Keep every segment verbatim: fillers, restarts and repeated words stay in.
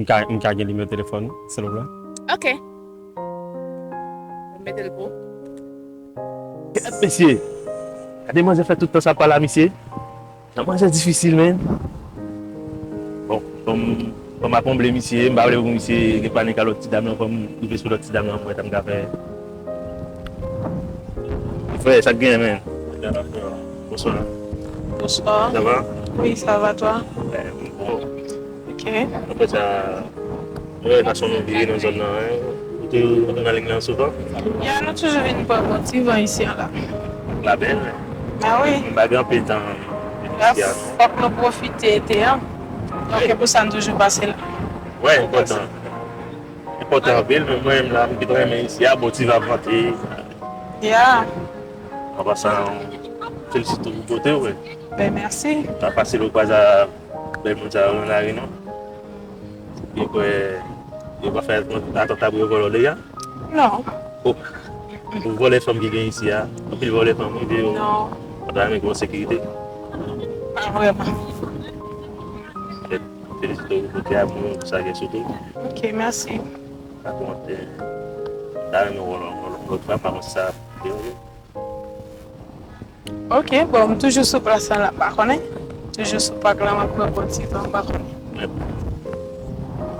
M ka, m ka gen nimewo telefòn ou, silvouplè? Ok. Mete l pou. Gad mesye! Gade manzè fè tout tan sa pa la, misye. Nan manzè difisil, men. Bon, fò m, fò m akonble misye, m pa vle pou misye gen panik a lòt ti dam nan, fò m rive sou lòt ti dam nan, pou mwen, sa m ka fè. Frè, sa k genyen, men? Bonswa. Bonswa. Ça va? Oui, ça va, toi? Eh, bon. Ok. Apre sa, mwen, fason nou vive nan zòn nan, hein. Ou te nan liy nan souvan? Ya, nou toujou vin pran bon ti van isi a la. La bèl. Ah oui. M pa gen anpil tan isi a, non. Fòk nou pwofite ete a. Donk, se pou sa nou toujou pase la. Wè, enpòtan. Enpòtan anpil, men mwen menm la, m te renmen isi a, bon, ti van vante. Ya. An pasan, felisite w pou bote w, wi. Ben, mèsi. Pa fasil ou kwaze a bèl moun sa yo nan lari, non. Epi kwè, yo pa fè atanta pou yo vòlò deja? Non. Oh. Pou vòlè fanm ki gen isi a, anpil vòlè fanm, wi, yo. Non. Pa ta renmen gen sekirite. Pa vrèman. Felisite w pou bote a, pou sa gen sou tou. Ok, mèsi. Pa kòmante. Ta renmen wòlò, wòlò, lòt fwa, pa kòmante sa. Ok, bon, m toujou sou plas la, m pa konnen. Toujou sou pak la, m ap pran bon ti tan, m pa konnen.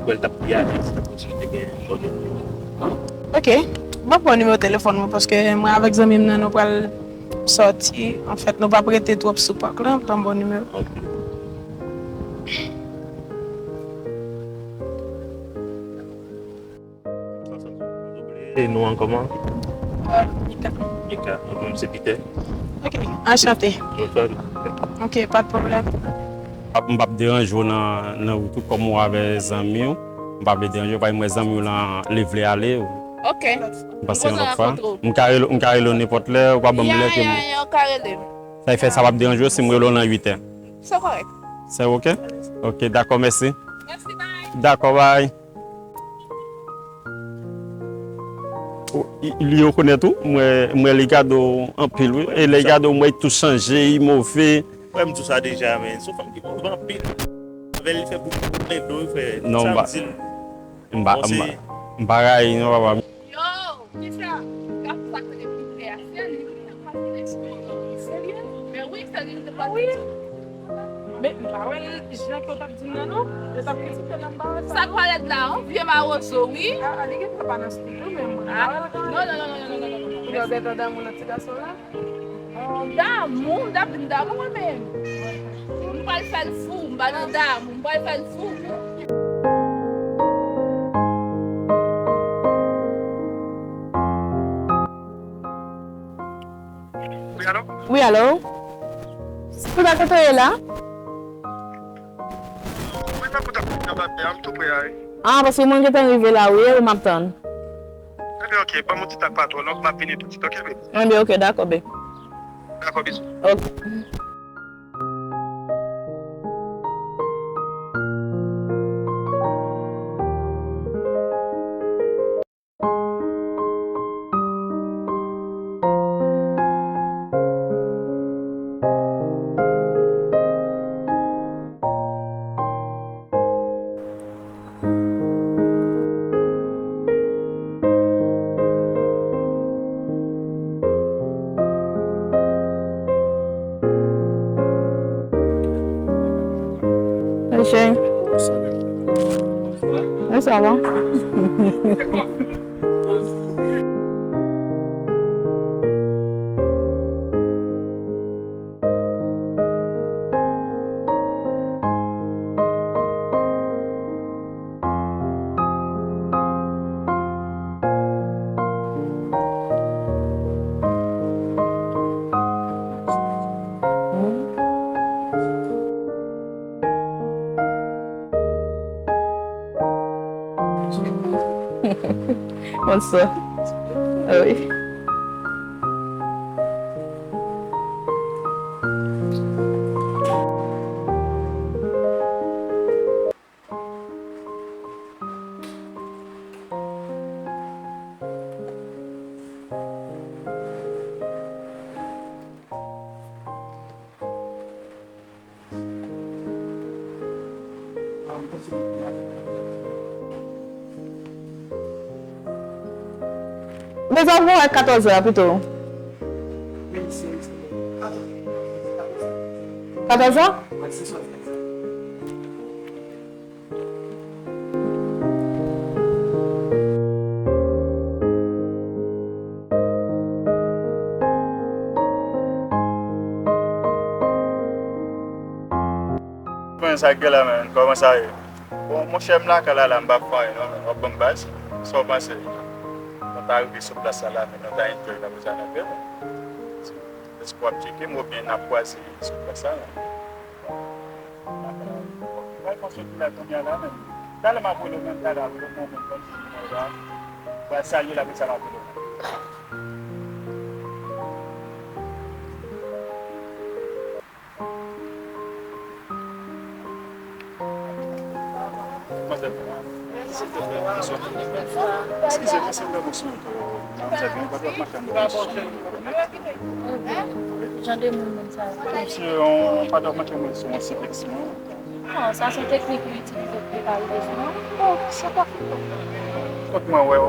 Mwen t ap di a, si ta posiblite gen kòdonè. Ok, m ap pran nimewo telefòn mwen, paske mwen avèk zanmi m nan, nou pral sòti. Anfèt, nou p ap rete twòp sou pak la, m pran bon nimewo. Ok. E non an kòman? Euh, Mika. Mika. Mwen menm se Peter. Ok, anchante. Mwen fè. Ok, pa de pwoblèm. M p ap deranje w nan, nan wout ou kòm ou avè zanmi w. M p ap vle deranje w, paske m wè zanmi w lan li vle ale. Ok. M panse yon lòt fwa. M ka rele, m ka rele w nenpòt lè, ou pa ban m lè ke m. Ya, ya, ya, ou ka rele m. Sa fè sa p ap deranje w si m rele w lan uit è? Se kòrèk. Se ok? Ok, dakò, mèsi. Mèsi, bye. Dakò, bye. O, i, li rekonèt ou? Mwen, mwen li gade w anpil, wi. E lè li gade w, mwen tou chanje, li move. Wè, m di w sa deja, men. Se yon fanm ki move anpil. Avè l, li fè boum boum, plendo, frè. Non, m pa, m pa, m pa rayi, non, papa. Yo, kisa? Gason sa k rele Peter a, se li. Serye? Men wi, se li, li te pral. Men m pa wè l jan ke w t ap di m nan, non. Yo t ap kritike l, m pa wè sa, non. Sa k parèt la, yon vye mawozo, wi. A, a, li gentan pa nan stil tou, men mwen pa wè l kanmenm. Non, non, non. Ou gentan damou nan ti gason la? Damou, m t ap di m damou mwen menm. M pral fè l fou, m pa nan damou, m pral fè l fou. Wi, alo? Wi, alo? Sou la kote w ye la? Wi, pa kontak nan batè a, m tou pre a, wi. Ah, paske mwen gentan rive la, wi, e ou m ap tann. Ebyen, ok, ban m yon ti tak pa twò long, m ap vini toutswit, ok, baby? Ebyen, ok, dakò, baby. Dakò, bizou. Ok. Hey, Shane. Hey, ça va? Bonswa. Ah wi. Mezanmi, mwen wè katòz zè a pito. Katòz zè? Kòman sa k gen la, menn? Kòman sa ye? Bon, monchè, m lakay la, la, m pa fè anyen, non, men w ap ban m baz. Sa w panse? Mwen ta rive sou plas la, la, men mwen ta enjoy la, pou sa nan pè, men. Èske w ap tcheke m oubyen n ap kwaze sou plas la, non? Mwen panse ki la kounye a la, men. Talè m ap rele w, men, talè m ap rele w, men, men, men, men, men, mwen pral salye l, apre sa, m ap rele w. Eskize, mwen se vrèman sou yon patwòp machann de sou yon kònèt. Jan de moun menm sa yo. Se yon patwòp machann de sou yon sitèks mwen. Non, sa se teknik li itilize pou li ka rive sou mwen. Bon, se pa. Fòk mwen wè w.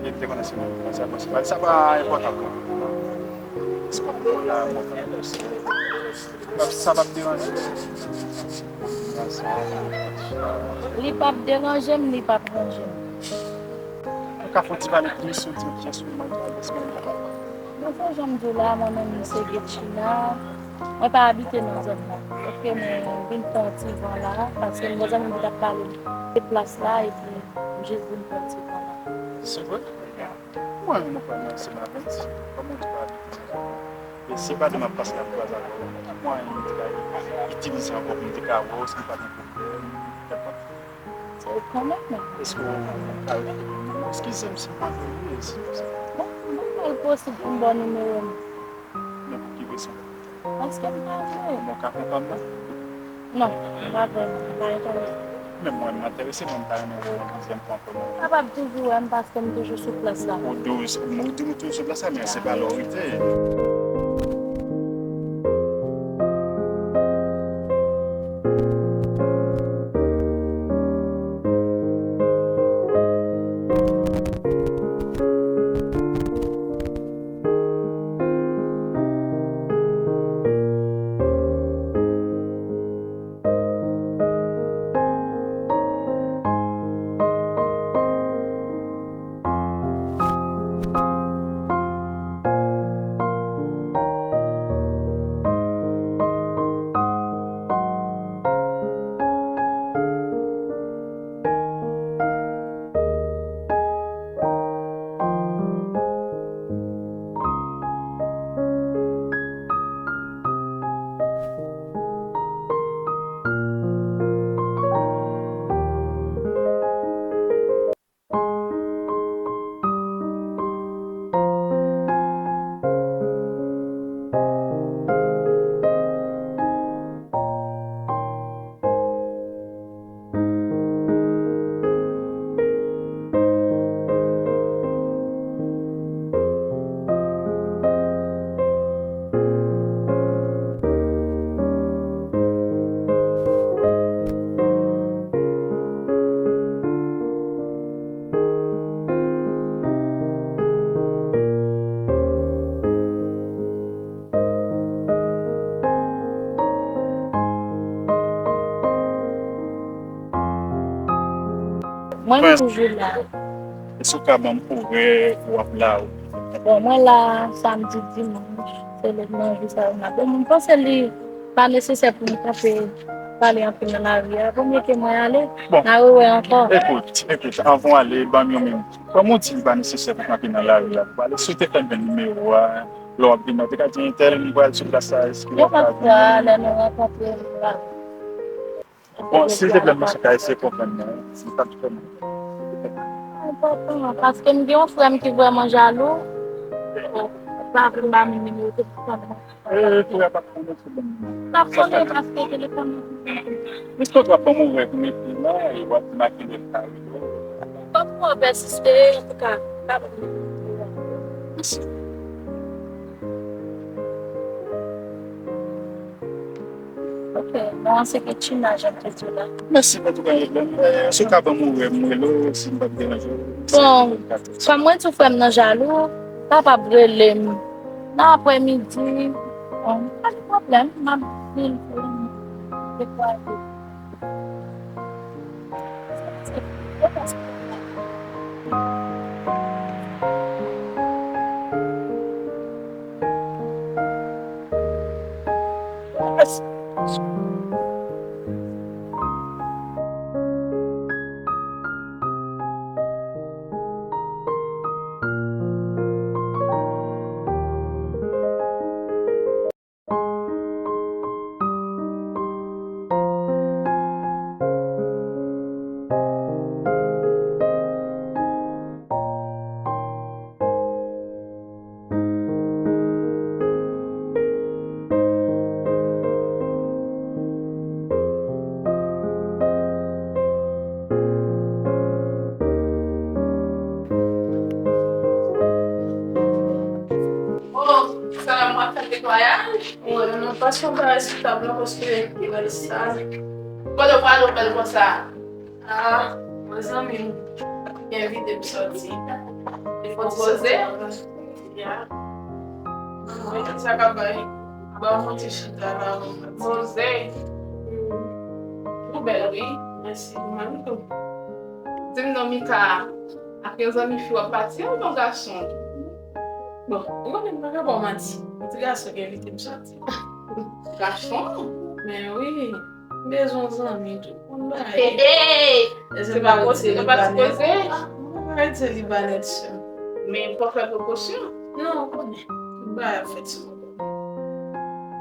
E te konnen se mwen ki fè sa, bon, se pa, sa pa enpòtan pou mwen. Èske w konn la, mwen fè yon plis. Sa p ap deranje w? Li p ap deranje m, li p ap ranje m. Nou ka fè yon ti pale plis sou ti pyès ou mwen ki al desmen. Bon, se jan m di w la, mwen menm, m se Getchina. Mwen pa abite nan zòn nan. Oke, mwen vin pran ti van la, paske m gen zanmi m ki t ap pale de plas la, epi m jis vin pran ti van la. Se vre? Mwen, mwen pa nan se maten, si, kòman w di pa abite nan zòn nan? E se pa de m ap pase la m kwaze avè w, ki mwayen m te ka itilize ankò pou m te ka wè w, si m pa gen pwoblèm, kèlkonk? Se ou kanmenm, men. Èske w ka, eskize m si m mande w, wi, eskize m. Bon, mwen fè l posib pou m ba w nimewo m. Men pou ki rezon? Paske m pa vle. Bon, w ka konprann mwen? Non, m pa vle, m pa enterese. Men mwen, m enterese, men m ta renmen wè w yon dezyèm fwa ankò, non. Ou kapab toujou wè m paske m toujou sou plas la. Ou toujou, ou toujou sou plas la, men se pa la w rete. Mwen, m toujou la. Èske w ka ban m orè w ap la ou? Bon, mwen la samdi, dimanch, se lè nan jou sa yo m la. Bon, m panse li pa nesesè pou m kanpe pale anpil nan lari a. Vomye ke mwen ale, bon, n a rewè ankò. Ekout, ekout, anvan w ale, ban m yon minit. Kòman w di li pa nesesè pou kanpe nan lari a pou pale? Si w te fè m jwenn nimewo a, lè w ap vini, w te ka di entèl, m pral sou plas la, èske w ap ka vini? Nenpòt fwa, lè nou rankontre, nou pral. Bon, silvouplè, monchè, ka eseye konprann mwen, wi. Si sa k fè m. Enpòtan, paske m gen yon frè m ki vrèman jalou. Li pa vle m ba moun nimewo telefòn mwen. E, frè a pa konnen sou bon. L ap konnen paske telefòn mwen. Jis kontan w ap ban m orè pou m ekri la, e w ap di m a kilè m ka rive. Fòk mwen pèsiste, antouka, m pa konn. Mèsi. Ok, bon, se Kechina, jan m te di w la. Mèsi pou tout pwoblèm. Si w ka ban m ou rèm, m rele w, si m pa t deranje w. Bon, kòm mwen di w frè m nan jalou, pa p ap rele m nan aprèmidi. Bon, pa gen pwoblèm, m ap vin pou m dekwaze. Oh, Salam, w ap fè netwayaj? Wi, nou pase yon bagay sou tab la paske li sal. Kote w prale w bèl konsa? Ah, mwen zanmi m, li envite m sòti. Li fè yon ti poze? Ya. Mwen sa ka bay. Ba mwen ti chita la. Poze. Ou bèl, wi. Mèsi, ou menm tou. Di m non, Mika, ak yon zanmi fi w ap pati, yon non gason? Bon, ou konnen m pa ka ba w manti. Yon ti gason ki envite m sòti. Gason? Men wi, m bezwen yon zanmi tou. Konn bagay. Hey, hey! E se pa poze, se pa ti poze. Mwen pa ka di se li pa nèt sè. Men fò fè prekosyon. Non, ou konnen. Tout bagay ap fèt sou mwen.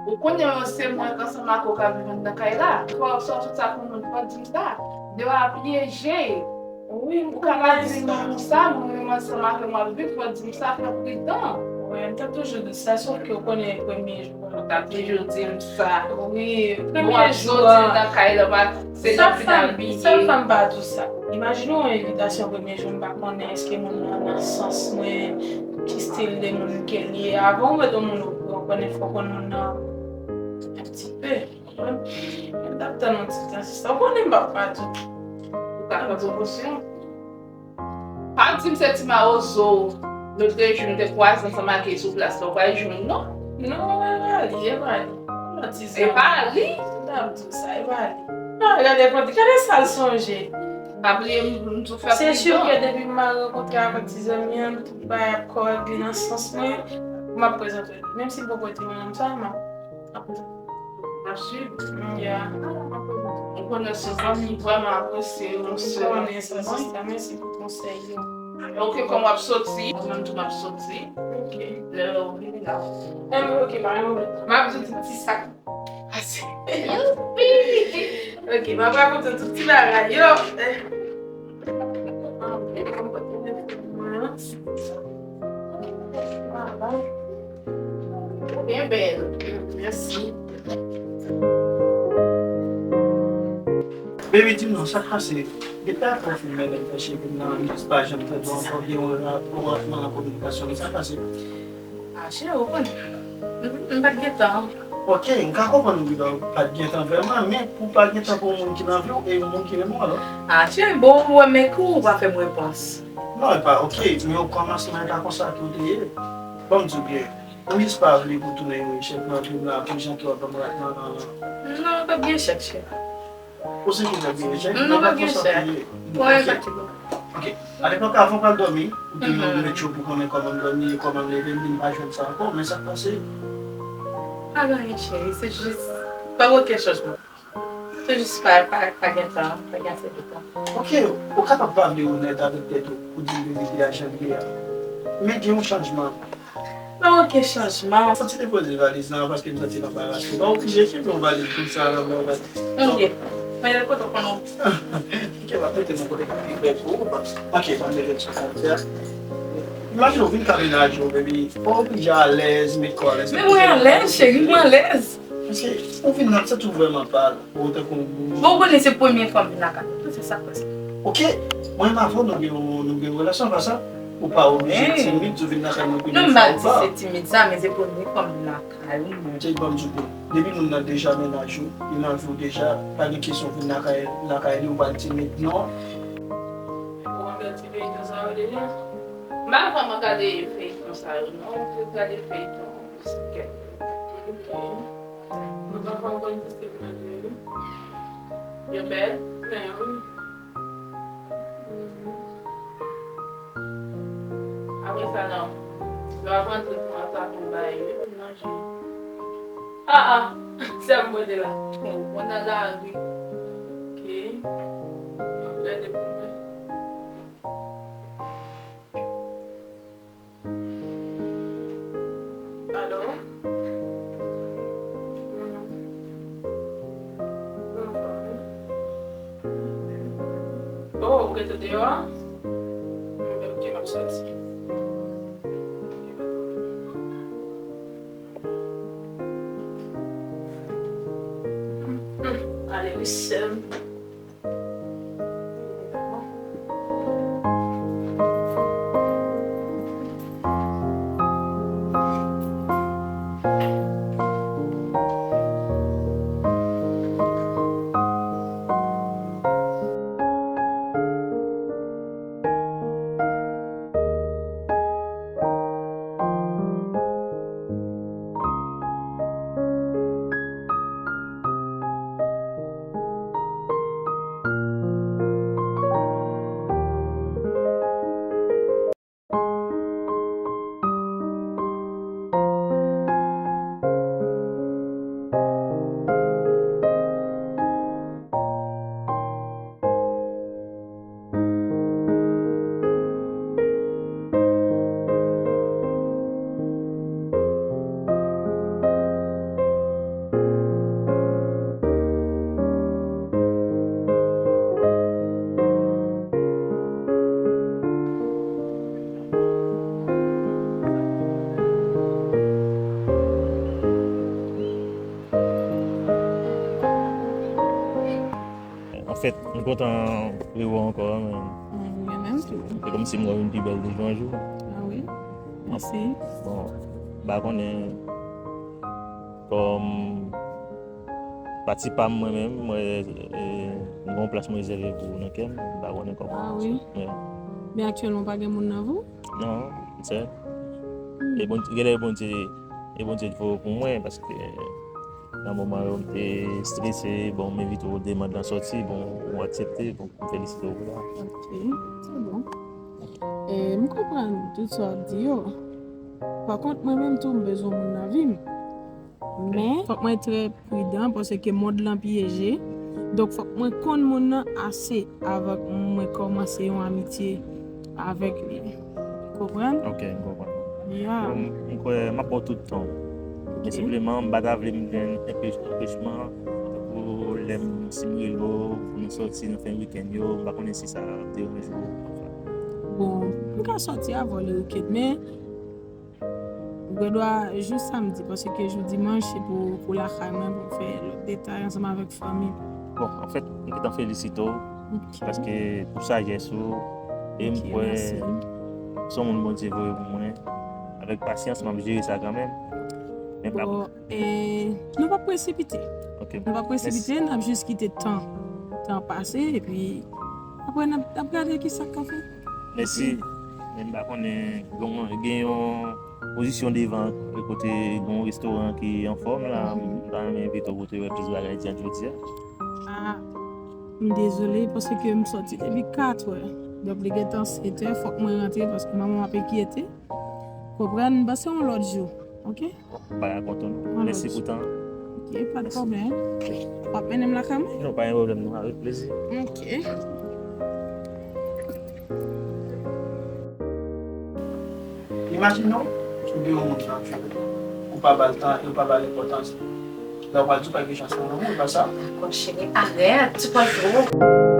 Ou konnen se mwen ansanm ak ou k ap viv anndan kay la. Fò w sòti sa pou moun, fò w di m sa. Deyò a pyeje. Wi, m konnen sa. Ou ka pa di m non konsa, mwen menm ansanm avè w m ap viv, fò w di m sa, fò w pridan. Wi, m t ap toujou di sa, sòf ke w konnen premye jou an. Ou t ap toujou di m sa. Wi, premye jou an. Bon, w ap sòti nan kay la, pa, se nan fin abiye. Sèl fwa m pa di w sa. Imajine w yon envitasyon premye jou, m pa konnen èske moun nan nan sans mwen, ki stil de moun ke l ye. Avan w mete yon moun o kouran, w konnen fò w konn moun nan yon ti pe. Konprann? Mwen t ap tann yon ti tan, sista. Ou konnen m p ap pa di w. Ou ka pran prekosyon. Pa di m se ti mawozo lòt jou nou te kwaze ansanm ak li sou plas la, ou pa jwenn non. Non, e pa li, e pa li. Yon ti zanmi. E pa li? M t ap di w sa, e pa li. Ah, gade, gade sa l sonje. Pa bliye m, m tou fè pridan. Se si ke depi m al rankontre avèk ti zanmi an, tout bagay ap kòrèk, li nan sans mwen, m ap prezante li. Menm si l poko di mwen non sa, m ap M ap swiv. Ya. Ou konnen se zanmi, vrèman apresye, mon sè. M konnen sa, sista. Mèsi pou konsèy yo. Ok, kòm w ap soti, mwen menm tou m ap soti. Ok. Lè w vini la. Enben, ok, pa gen pwoblèm. M ap di w ti sa k pase. Youpi! Ok, m ap rakonte w tout ti bagay yo. Ou byen bèl. Mèsi. Baby, di m non, sa k pase? Depi apre w fin mennen m fè cheve m nan, m jis pa janm tande w ankò, gen yon ra-, yon ratman nan kominikasyon nou, sa k pase? Ah, cheri, ou konnen. M, m pa t gen tan. Ok, m ka konprann ou di w pa t gen tan vrèman, men pou w pa gen tan pou yon moun ki nan vi w e yon moun ki renmen w, alò. Ah, cheri, bon, ou wè men kou ou pa fè m repons. Non, e pa, ok, men okòmansman e pa konsa ke w te ye. Ban m di w byen, m jis pa vle pou w tounen yon echèk nan vi m la, pou jan ke w ap ban m ratman nan. Non, pa t gen echèk, cheri. Ou se ki t ap gen echèk? Non, pa t gen echèk. Wi, efektivman. Ok. Alepòk, avan w pral dòmi, ou te met yo pou konnen kòman m dòmi, kòman m leve, m vin pa jwenn sa ankò, men sa k pase? Pa gen anyen, cheri, se jis pa gen okenn chanjman. Se jis pa, pa, pa gen tan, pa gen ase de tan. Ok, ou kapab pale onèt avèk tèt ou, pou di m verite a jan l ye a. Men gen yon chanjman. Pa okenn chanjman. Santi depoze valiz lan, paske m santi l anbarase. Pa oblije kenbe yon valiz konsa nan men w, valiz. Ok. Mwen, kote w konnen. Ok, m ap mete m kote k pi bèl pou ou. Ok, ban m mete l sou kontè. Imajine w vin ka menaj ou, baby. Pa oblije alèz, met kò alèz. Men mwen alèz, cheri, mwen alèz. Paske ou vin la, m santi w vrèman pal. Ou tankou yon moun. Bon, ou konnen se premye fwa m vin lakay ou tou, se sa k fè sa. Ok, mwen menm avè w, nou gen yon, nou gen yon relasyon, pa sa? Ou pa oblije timid, ou vin lakay mwen premye fwa ou pa. Non, m pa di se timid sa, men se premye fwa m vin lakay ou, men. Tchèk, ban m di w, depi moun nan deja mennaj ou, li nan vi w deja, pa gen kesyon vin lakay, lakay li, ou pral timid, non. Ou konn ti feyton sa yo deja? M pa vrèman gade feyton sa yo, non. M plis gade feyton. Ok. Mwen pa fè w konn ki se mwen ye. Yo bèl, men wi. Mhm. Apre sa, non. Yo ap rantre pou antre pou bay, wi, pou manje. Ah, ah! Sè m pote la. Bon, mwen nan lari. Ok. Mwen gade pou mwen. Alo? Oh, ou rete deyò a? Ok, m ap soti. Ale, wi, sè m. Anfèt, m kontan rewè w ankò, men. Mwen menm tou. Se kòmsi m wè w vin pi bèl de jou an jou. Ah wi. Mèsi. Bon, m pa konnen kòm pati pa m mwen menm, mwen, e, m gen yon plas mwen rezève pou ou nan kè m, m pa konnen kòman. Ah wi. Men aktyèlman pa gen moun nan vi w? Non, m sèl. Hmm. E Bondye, genlè Bondye, e Bondye t voye w pou mwen, paske nan moman yo m te strese, bon, m envite w, demann lan sòti, bon, ou aksepte, bon, m felisite w pou sa. Ok, se bon. E, m konprann tout sa w ap di yo. Pa kont, mwen menm tou, m bezwen moun nan vi m. Men, fòk mwen trè pridan paske mond lan pyeje. Donk, fòk mwen konn moun nan ase avan mwen kòmanse yon amitye avèk li. Konprann? Ok, m konprann. Ya. Bon, m kwè m ap ba w tout tan w. Ok. Men senpleman, m pa ta vle m jwenn enpe-, anpechman, tankou lè m, si m rele w pou nou sòti nan fen wikenn yo, m pa konnen si sa ap deranje w. Bon, m ka sòti avè w le wikenn, men Ou gen dwa jis samdi, paske jou dimanch se pou, pou lakay mwen, pou fè lòt detay ansanm avèk fanmi. Bon, anfèt, m gentan felisite w, ok, paske pou sajès ou, e m, ok, kwè, mèsi, se yon moun Bondye voye pou mwen. Avèk pasyans, m ap jere sa kanmenm. Men pa... Bon, e, nou p ap presipite. Ok. Nou p ap presipite, mèsi, n ap jis kite tan, tan pase, epi apre n ap, n ap gade ki sa k ka fèt. Mèsi. Men m pa konnen, gen yon, gen yon pozisyon devan kote gen yon restoran ki anfòm la. Mhm. M ta renmen envite w pou te wè plis bagay di a jodi a. Ah, m dezole, paske m sòti depi katrè. Donk, li gentan setè, fòk mwen rantre, paske manman m ap enkyete. Konprann, m panse yon lòt jou, ok? Bagay kontan. Mèsi pou tan. Ok, pa de pwoblèm. W ap mennen m lakay mwen? Non, pa gen pwoblèm, non, avèk plezi. Ok. Imajine w, ou gen yon moun nan vi w, ou pa ba l tan e ou pa ba l enpòtans. Lè w pral di w pa gen chans nan lanmou, e pa sa? Dakò, cheri, arèt, tu parles trop.